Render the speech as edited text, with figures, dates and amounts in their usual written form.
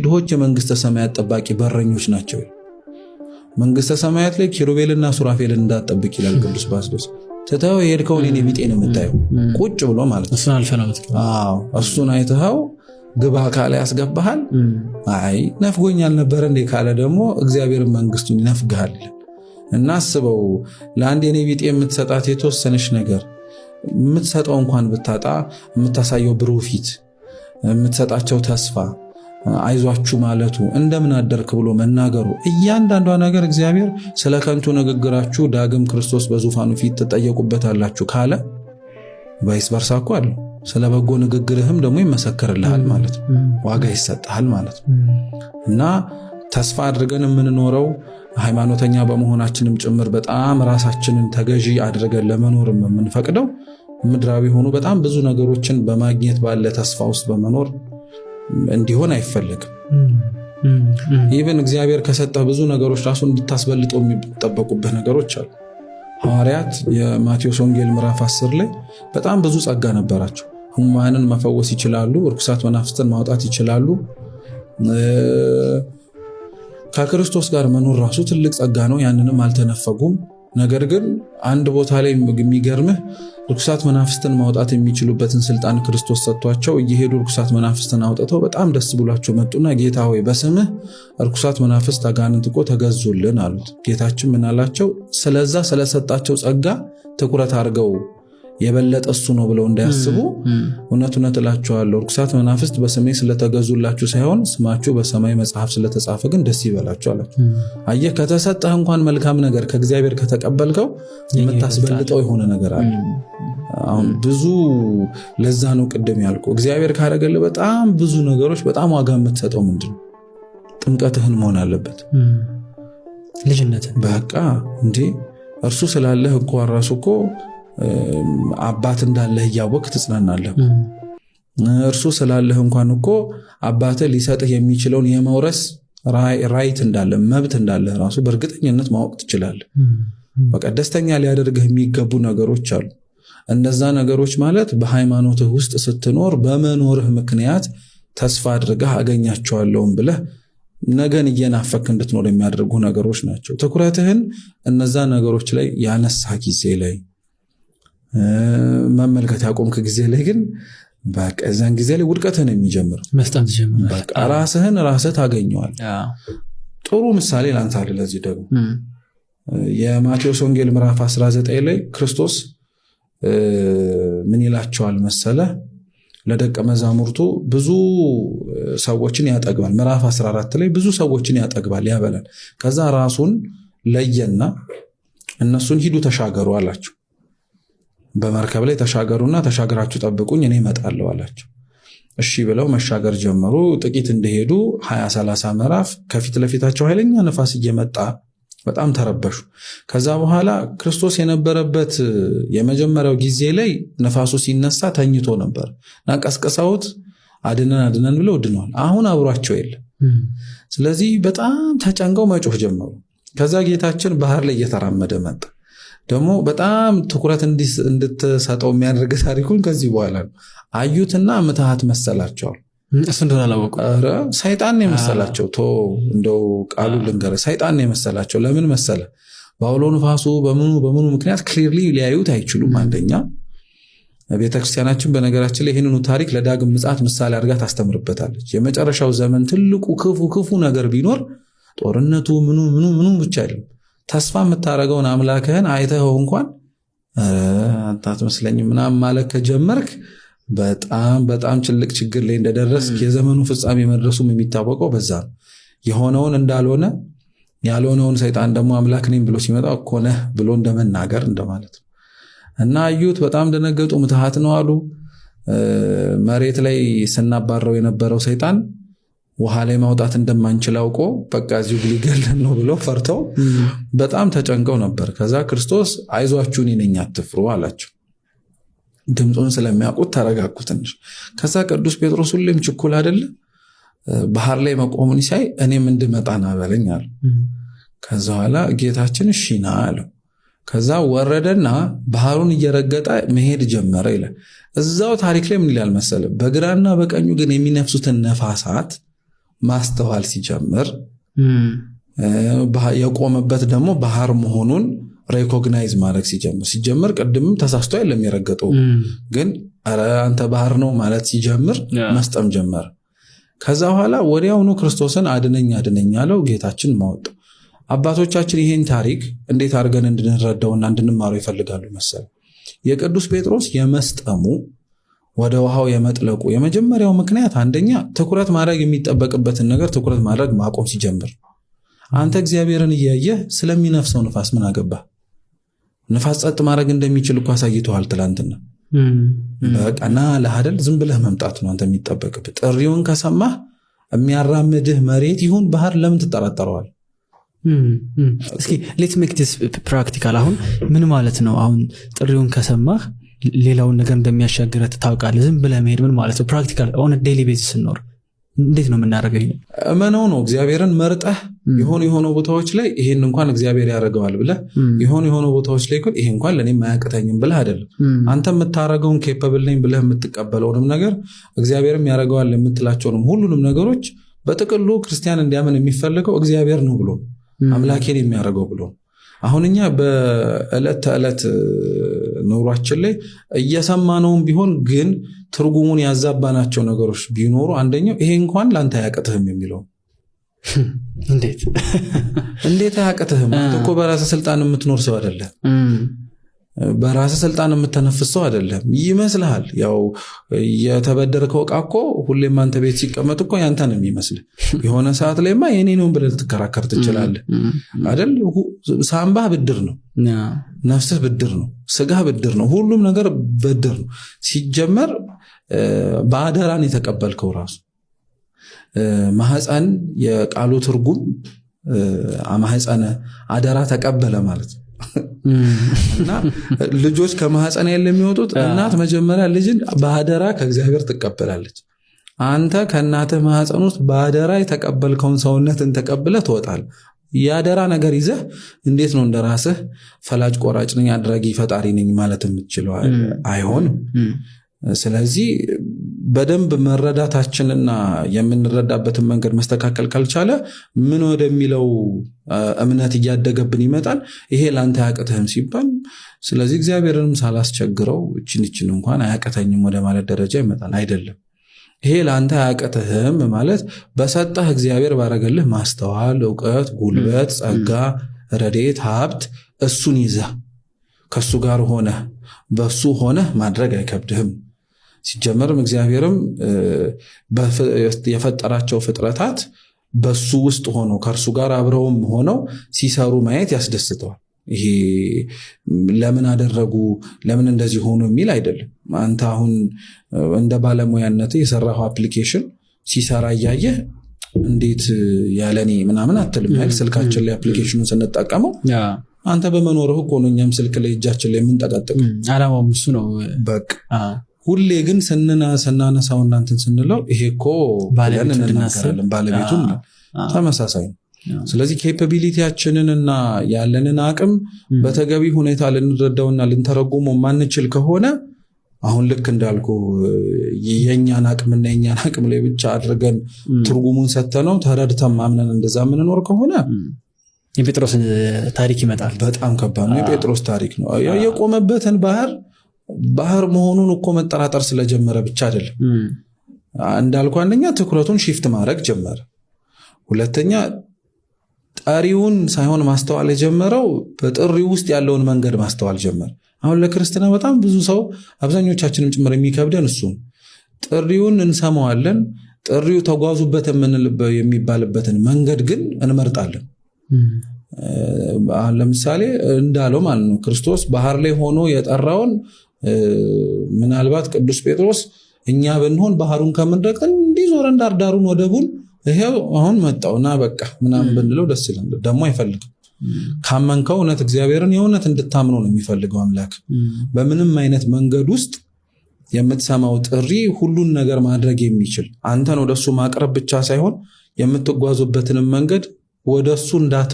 ድሆች የመንግስተ ሰማያት ጠባቂ በረኞች ናቸው። መንግስተ ሰማያት ላይ ኪሩቤልና ሱራፌልን እንዳትጠብቅ ይላል ቅዱስ ባስልዮስ። ትተኸው የሄድከውን የኔ ቢጤ ነው የምታየው፣ ቁጭ ብሎ ማለት ነው። እሱን አልፈህ ነው የምትገባው። አዎ፣ እሱን አይተኸው ግባ ካለ ያስገባሃል። አይ ነፍጎኛል ነበረ እንዴ ካለ ደግሞ እግዚአብሔር መንግስቱን ይነፍግሃል። እና አስበው፣ ለአንድ የኔ ቢጤ የምትሰጣት የተወሰነች ነገር፣ የምትሰጠው እንኳን ብታጣ፣ የምታሳየው ብሩህ ፊት፣ የምትሰጣቸው ተስፋ፣ አይዟችሁ ማለቱ፣ እንደምን አደርክ ብሎ መናገሩ፣ እያንዳንዷ ነገር እግዚአብሔር ስለ ከንቱ ንግግራችሁ ዳግም ክርስቶስ በዙፋኑ ፊት ትጠየቁበታላችሁ ካለ vice versa እኮ አለው። ስለ በጎ ንግግርህም ደግሞ ይመሰክርልሃል ማለት ነው። ዋጋ ይሰጥሃል ማለት ነው። እና ተስፋ አድርገን የምንኖረው ሃይማኖተኛ በመሆናችንም ጭምር በጣም ራሳችንን ተገዢ አድርገን ለመኖርም የምንፈቅደው ምድራዊ የሆኑ በጣም ብዙ ነገሮችን በማግኘት ባለ ተስፋ ውስጥ በመኖር እንዲሆን አይፈለግም። Even እግዚአብሔር ከሰጠህ ብዙ ነገሮች ራሱ እንድታስበልጠው የሚጠበቁብህ ነገሮች አሉ። ሐዋርያት የማቴዎስ ወንጌል ምዕራፍ 10 ላይ በጣም ብዙ ጸጋ ነበራቸው። ሕሙማንን መፈወስ ይችላሉ፣ እርኩሳት መናፍስትን ማውጣት ይችላሉ። ከክርስቶስ ጋር መኖር ራሱ ትልቅ ጸጋ ነው። ያንንም አልተነፈጉም። ነገር ግን አንድ ቦታ ላይ የሚገርምህ ርኩሳት መናፍስትን ማውጣት የሚችሉበትን ስልጣን ክርስቶስ ሰጥቷቸው እየሄዱ ርኩሳት መናፍስትን አውጥተው በጣም ደስ ብሏቸው መጡና ጌታ ሆይ፣ በስምህ ርኩሳት መናፍስት አጋንንት እኮ ተገዙልን አሉት። ጌታችን ምን አላቸው? ስለዛ ስለሰጣቸው ጸጋ ትኩረት አድርገው የበለጠ እሱ ነው ብለው እንዳያስቡ፣ እውነት እውነት እላችኋለሁ፣ ርኩሳት መናፍስት በስሜ ስለተገዙላችሁ ሳይሆን ስማችሁ በሰማይ መጽሐፍ ስለተጻፈ ግን ደስ ይበላችሁ አላቸው። አየህ፣ ከተሰጠህ እንኳን መልካም ነገር ከእግዚአብሔር ከተቀበልከው የምታስበልጠው የሆነ ነገር አለ። አሁን ብዙ ለዛ ነው ቅድም ያልኩ፣ እግዚአብሔር ካደረገልህ በጣም ብዙ ነገሮች በጣም ዋጋ የምትሰጠው ምንድን ነው? ጥምቀትህን መሆን አለበት። ልጅነትን። በቃ እንዴ፣ እርሱ ስላለህ እኮ ራሱ እኮ አባት እንዳለህ እያወቅህ ትጽናናለህ። እርሱ ስላለህ እንኳን እኮ አባትህ ሊሰጥህ የሚችለውን የመውረስ right እንዳለ፣ መብት እንዳለህ ራሱ በእርግጠኝነት ማወቅ ትችላለህ። በቃ ደስተኛ ሊያደርግህ የሚገቡ ነገሮች አሉ። እነዛ ነገሮች ማለት በሃይማኖትህ ውስጥ ስትኖር በመኖርህ ምክንያት ተስፋ አድርገህ አገኛቸዋለሁም ብለህ ነገን እየናፈክ እንድትኖር የሚያደርጉ ነገሮች ናቸው። ትኩረትህን እነዛ ነገሮች ላይ ያነሳ ጊዜ ላይ፣ መመልከት ያቆምክ ጊዜ ላይ ግን በቃ እዛን ጊዜ ላይ ውድቀትህን የሚጀምረው። መስጠም ትጀምራለህ። በቃ ራስህን ራስህ ታገኘዋል። ጥሩ ምሳሌ ላንሳልህ። ለዚህ ደግሞ የማቴዎስ ወንጌል ምዕራፍ 19 ላይ ክርስቶስ ምን ይላቸዋል መሰለ? ለደቀ መዛሙርቱ ብዙ ሰዎችን ያጠግባል። ምዕራፍ 14 ላይ ብዙ ሰዎችን ያጠግባል፣ ያበላል። ከዛ ራሱን ለየና እነሱን ሂዱ ተሻገሩ አላቸው። በመርከብ ላይ ተሻገሩና ተሻገራችሁ ጠብቁኝ፣ እኔ እመጣለሁ አላቸው። እሺ ብለው መሻገር ጀመሩ። ጥቂት እንደሄዱ 20 30 ምዕራፍ ከፊት ለፊታቸው ኃይለኛ ነፋስ እየመጣ በጣም ተረበሹ። ከዛ በኋላ ክርስቶስ የነበረበት የመጀመሪያው ጊዜ ላይ ነፋሱ ሲነሳ ተኝቶ ነበር እና ቀስቅሰውት አድነን አድነን ብለው ድነዋል። አሁን አብሯቸው የለም። ስለዚህ በጣም ተጨንቀው መጮህ ጀመሩ። ከዛ ጌታችን ባህር ላይ እየተራመደ መጣ። ደግሞ በጣም ትኩረት እንድትሰጠው የሚያደርግ ታሪኩን ከዚህ በኋላ ነው። አዩትና ምትሃት መሰላቸዋል። እሱ እንደሆነ አላወቁም። ኧረ ሰይጣን ነው የመሰላቸው። ቶ እንደው ቃሉ ልንገርህ፣ ሰይጣን ነው የመሰላቸው። ለምን መሰለ? በአውሎ ንፋሱ በምኑ በምኑ ምክንያት clearly ሊያዩት አይችሉም። አንደኛ ቤተክርስቲያናችን በነገራችን ላይ ይህንኑ ታሪክ ለዳግም ምጽአት ምሳሌ አድርጋ ታስተምርበታለች። የመጨረሻው ዘመን ትልቁ ክፉ ክፉ ነገር ቢኖር ጦርነቱ ምኑ ምኑ ምኑ ብቻ አይደለም። ተስፋ የምታደርገውን አምላክህን አይተኸው እንኳን ኧረ አንተ አትመስለኝም ምናምን ማለት ከጀመርክ በጣም በጣም ትልቅ ችግር ላይ እንደደረስክ፣ የዘመኑ ፍጻሜ መድረሱም የሚታወቀው በዛ ነው። የሆነውን እንዳልሆነ፣ ያልሆነውን ሰይጣን ደግሞ አምላክ ነኝ ብሎ ሲመጣ እኮ ነህ ብሎ እንደመናገር እንደማለት ነው። እና አዩት፣ በጣም ደነገጡ። ምትሃት ነው አሉ። መሬት ላይ ስናባረው የነበረው ሰይጣን ውሃ ላይ ማውጣት እንደማንችል አውቆ በቃ እዚሁ ሊገለን ነው ብለው ፈርተው በጣም ተጨንቀው ነበር። ከዛ ክርስቶስ አይዟችሁ እኔ ነኝ አትፍሩ አላቸው። ድምፁን ስለሚያውቁት ተረጋጉ ትንሽ። ከዛ ቅዱስ ጴጥሮስ ሁሌም ችኩል አይደለ? ባህር ላይ መቆሙን ሲያይ እኔም እንድመጣ ና በለኝ አለ። ከዛ በኋላ ጌታችን እሺ ና አለው። ከዛ ወረደና ባህሩን እየረገጠ መሄድ ጀመረ ይላል። እዛው ታሪክ ላይ ምን ይላል መሰለ? በግራና በቀኙ ግን የሚነፍሱትን ነፋሳት ማስተዋል ሲጀምር፣ የቆመበት ደግሞ ባህር መሆኑን recognize ማድረግ ሲጀምር፣ ቅድምም ተሳስቶ አይደለም የረገጠው፣ ግን ኧረ አንተ ባህር ነው ማለት ሲጀምር መስጠም ጀመረ። ከዛ በኋላ ወዲያውኑ ክርስቶስን አድነኝ አድነኝ አለው። ጌታችን ማወጣው። አባቶቻችን ይህን ታሪክ እንዴት አድርገን እንድንረዳውና እንድንማረው ይፈልጋሉ መሰል? የቅዱስ ጴጥሮስ የመስጠሙ፣ ወደ ውሃው የመጥለቁ የመጀመሪያው ምክንያት አንደኛ ትኩረት ማድረግ የሚጠበቅበትን ነገር ትኩረት ማድረግ ማቆም ሲጀምር። አንተ እግዚአብሔርን እያየህ ስለሚነፍሰው ንፋስ ምን አገባህ? ንፋስ ጸጥ ማድረግ እንደሚችል እኮ አሳይቶሃል ትላንትና። በቃ ና ለአደል፣ ዝም ብለህ መምጣት ነው አንተ የሚጠበቅብህ። ጥሪውን ከሰማህ የሚያራምድህ መሬት ይሁን ባህር ለምን ትጠራጠረዋል? እስኪ let's make this practical። አሁን ምን ማለት ነው? አሁን ጥሪውን ከሰማህ ሌላውን ነገር እንደሚያሻግረህ ታውቃለህ። ዝም ብለህ መሄድ ምን ማለት ነው? Practical on a daily basis ስንኖር እንዴት ነው የምናደርገው? ይሄን? እመነው ነው። እግዚአብሔርን መርጠህ የሆኑ የሆኑ ቦታዎች ላይ ይሄን እንኳን እግዚአብሔር ያደርገዋል ብለህ፣ የሆኑ የሆኑ ቦታዎች ላይ ግን ይሄ እንኳን ለእኔም አያቅተኝም ብለህ አይደለም። አንተ የምታደርገውን capable ነኝ ብለህ የምትቀበለውንም ነገር፣ እግዚአብሔርም ያደርገዋል የምትላቸውንም ሁሉንም ነገሮች፣ በጥቅሉ ክርስቲያን እንዲያምን የሚፈልገው እግዚአብሔር ነው ብሎ፣ አምላኬን የሚያደርገው ብሎ። አሁን እኛ በዕለት ተዕለት ኑሯችን ላይ እየሰማነውም ቢሆን ግን ትርጉሙን ያዛባናቸው ነገሮች ቢኖሩ አንደኛው ይሄ እንኳን ለአንተ አያቅትህም የሚለው። እንዴት? እንዴት አያቅትህም? አንተ እኮ በራስህ ስልጣን የምትኖር ሰው አይደለም። በራስህ ስልጣን የምተነፍስ ሰው አይደለም ይመስልሃል። ያው የተበደርከው ዕቃ እኮ ሁሌም አንተ ቤት ሲቀመጥ እኮ ያንተ ነው የሚመስልህ። የሆነ ሰዓት ላይማ የኔ ነው ብለህ ልትከራከር ትችላለህ አይደል? ሳምባህ ብድር ነው፣ ነፍስህ ብድር ነው፣ ስጋህ ብድር ነው፣ ሁሉም ነገር ብድር ነው። ሲጀመር በአደራን የተቀበልከው ራሱ ማህፀን የቃሉ ትርጉም ማህፀነ አደራ ተቀበለ ማለት ነው። እና ልጆች ከማህፀን ያለ የሚወጡት እናት መጀመሪያ ልጅን በአደራ ከእግዚአብሔር ትቀበላለች። አንተ ከእናትህ ማህፀን ውስጥ በአደራ የተቀበልከውን ሰውነትን ተቀብለህ ትወጣለህ። የአደራ ነገር ይዘህ እንዴት ነው እንደ ራስህ ፈላጭ ቆራጭ ነኝ፣ አድራጊ ፈጣሪ ነኝ ማለት የምትችለው? አይሆንም። ስለዚህ በደንብ መረዳታችንና የምንረዳበትን መንገድ መስተካከል ካልቻለ ምን ወደሚለው እምነት እያደገብን ይመጣል። ይሄ ለአንተ አያቅትህም ሲባል ስለዚህ እግዚአብሔርንም ሳላስቸግረው እችን እችን እንኳን አያቅተኝም ወደ ማለት ደረጃ ይመጣል። አይደለም። ይሄ ለአንተ አያቅትህም ማለት በሰጠህ እግዚአብሔር ባረገልህ ማስተዋል፣ እውቀት፣ ጉልበት፣ ጸጋ፣ ረድኤት፣ ሀብት እሱን ይዘህ ከእሱ ጋር ሆነህ በሱ ሆነህ ማድረግ አይከብድህም። ሲጀመርም እግዚአብሔርም የፈጠራቸው ፍጥረታት በሱ ውስጥ ሆነው ከእርሱ ጋር አብረውም ሆነው ሲሰሩ ማየት ያስደስተዋል። ይሄ ለምን አደረጉ፣ ለምን እንደዚህ ሆኑ የሚል አይደለም። አንተ አሁን እንደ ባለሙያነት የሰራኸው application ሲሰራ እያየህ እንዴት ያለኔ ምናምን አትልም። ስልካችን ላይ application ኑን ስንጠቀመው አንተ በመኖርህ እኮ ነው እኛም ስልክ ላይ እጃችን ላይ የምንጠቀጥቅ። አላማውም እሱ ነው። በቃ ሁሌ ግን ስናነሳው እናንትን ስንለው ይሄ እኮ ብለን እንናገራለን። ባለቤቱን ተመሳሳይ ነው። ስለዚህ capability ያችንን እና ያለንን አቅም በተገቢ ሁኔታ ልንረዳውና ልንተረጉመው ማንችል ከሆነ፣ አሁን ልክ እንዳልኩ የእኛን አቅምና የእኛን አቅም ላይ ብቻ አድርገን ትርጉሙን ሰተነው ተረድተን ማምነን እንደዛ የምንኖር ከሆነ የጴጥሮስ ታሪክ ይመጣል። በጣም ከባድ ነው። የጴጥሮስ ታሪክ ነው። የቆመበትን ባህር ባህር መሆኑን እኮ መጠራጠር ስለጀመረ ብቻ አይደለም። እንዳልኩ አንደኛ ትኩረቱን shift ማድረግ ጀመረ። ሁለተኛ ጠሪውን ሳይሆን ማስተዋል የጀመረው በጥሪው ውስጥ ያለውን መንገድ ማስተዋል ጀመረ። አሁን ለክርስትና በጣም ብዙ ሰው አብዛኞቻችንም ጭምር የሚከብደን እሱ ጥሪውን እንሰማዋለን። ጥሪው ተጓዙበት የሚባልበትን መንገድ ግን እንመርጣለን። ለምሳሌ እንዳለው ማለት ነው፣ ክርስቶስ ባህር ላይ ሆኖ የጠራውን ምናልባት ቅዱስ ጴጥሮስ እኛ ብንሆን ባህሩን ከምንረግጥ እንዲህ ዞረን ዳርዳሩን ወደቡን ይሄው አሁን መጣው እና በቃ ምናምን ብንለው ደስ ይላል። ደግሞ አይፈልግም። ካመንከው እውነት እግዚአብሔርን የእውነት እንድታምነው ነው የሚፈልገው አምላክ። በምንም አይነት መንገድ ውስጥ የምትሰማው ጥሪ ሁሉን ነገር ማድረግ የሚችል፣ አንተን ወደሱ ማቅረብ ብቻ ሳይሆን የምትጓዙበትንም መንገድ ወደሱ እንዳትመ